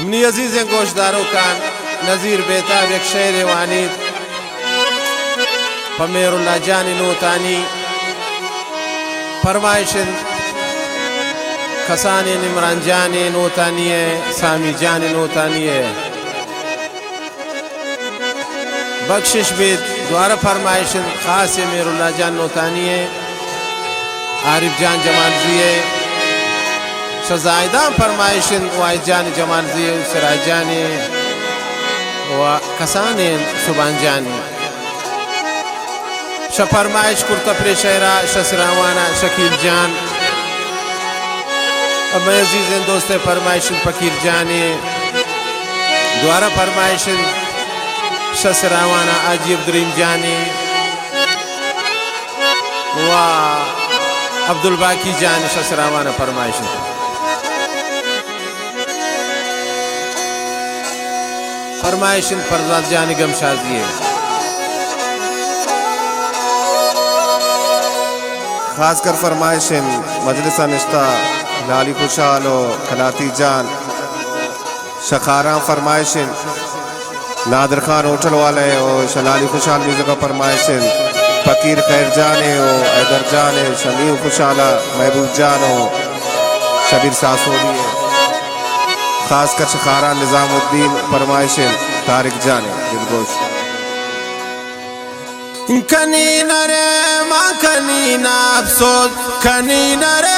منی عزیزیں گوشداروکاں، نذیر بیتاب یک شعرے وانیت پہ مہراللہ جان نوتانی۔ پرمائش انت کسانیں عمران جان نوتانی ءِ، سامی جان نوتانی ءِ۔ بخشش بیت، دوارہ پرمائش انت خاصیں مہراللہ جان نوتانی ءِ، عارف جان جمالزی ءِ۔ شہ زاہداں پرمائش انت واحد جان جمالزی ءِ، سراج جان ءِ و کسانیں سبحان جان ءِ۔ شہ پرمائش کرتہ پرے شئیرا شہ سراوان ءَ شکیل جان۔ ءُ مئے عزیزیں دوست ءِ پرمائش انت فقیر جان ءِ۔ دوارہ پرمائش انت شہ سراوان ءَ حاجی عبدالرحیم جان ءِ و عبدالباقی جان ءِ، شہ سراوان ءَ پرمائش انت۔ پرمائش انت فرزاد جان گم شازی ءِ۔ خاص کر پرمائش انت مجلس ءَ نشتہ لالی خوشحال و کلاتی جان۔ شہ خاران پرمائش انت نادر خان ہوٹل والا ءِ و شہ لالی خوشحال میوزک ءَ پرمائش انت فقیر خیر جان ءِ و حیدر جان ءِ، شمیم خوشحال ءَ محبوب جان و شبیر ساسولی ءِ۔ خاص کر شہ خاران نظام الدین پرمائش انت طارق جان ءِ۔ دلگوش۔ کنی نرے ما کنی نا افسوس، کنی نرے